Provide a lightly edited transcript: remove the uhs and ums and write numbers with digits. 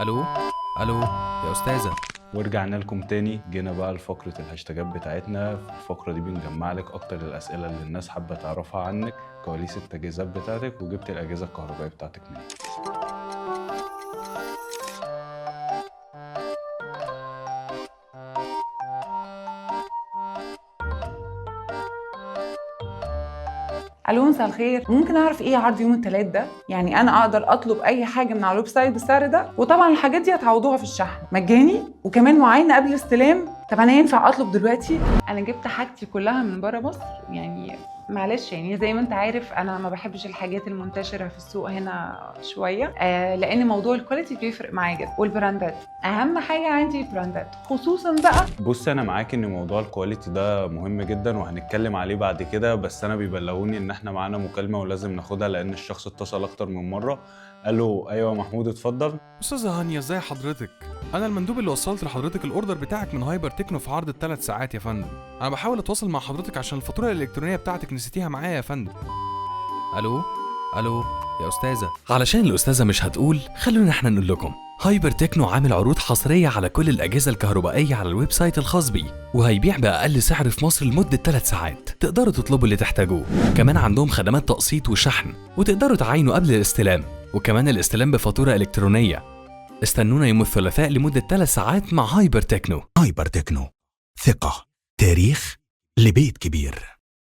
الو، الو يا استاذه. ورجعنا لكم تاني. جينا بقى لفقرة الهاشتاجات بتاعتنا. في الفقرة دي بنجمع لك أكتر الأسئلة اللي الناس حابة تعرفها عنك، كواليس التجهيزات بتاعتك، وجبت الأجهزة الكهربائية بتاعتك منين. الو، مساء الخير. ممكن اعرف ايه عرض يوم الثلاث ده؟ يعني انا اقدر اطلب اي حاجة من على ال website بالسعر ده؟ وطبعا الحاجات دي هتعوضوها في الشحن مجاني، وكمان معاينة قبل الاستلام. طب انا ينفع اطلب دلوقتي؟ انا جبت حاجتي كلها من بره مصر، يعني معلش، يعني زي ما انت عارف انا ما بحبش الحاجات المنتشرة في السوق هنا شويه، لان موضوع ال quality بيفرق معايا جدا، والبراندات اهم حاجة عندي، البراندات خصوصا بقى. بص، أنا معاك إن موضوع ال quality ده مهم جدا وهنتكلم عليه بعد كده، بس أنا بيبلغوني إن إحنا معانا مكالمة ولازم ناخدها لأن الشخص اتصل أكتر من مرة. قالوا أيوة يا محمود اتفضل. استاذه هانيا، ازاي حضرتك؟ انا المندوب اللي وصلت لحضرتك ال order بتاعك من هايبر تكنو في عرض ال3 ساعات يا فندم. انا بحاول اتواصل مع حضرتك عشان الفاتورة الالكترونية بتاعتك نسيتيها معايا يا فندم. الو، الو يا استاذه. علشان الأستاذة مش هتقول، خلونا احنا نقول لكم. هايبر تكنو عامل عروض حصرية على كل الأجهزة الكهربائية على ال website الخاص بيه، وهيبيع بأقل سعر في مصر لمدة 3 ساعات. تقدروا تطلبوا اللي تحتاجوه. كمان عندهم خدمات تقسيط وشحن، وتقدروا تعاينوا قبل الاستلام، وكمان الاستلام بفاتورة إلكترونية. استنونا يوم الثلاثاء لمدة 3 ساعات مع هايبر تكنو. هايبر تكنو، ثقة تاريخ لبيت كبير.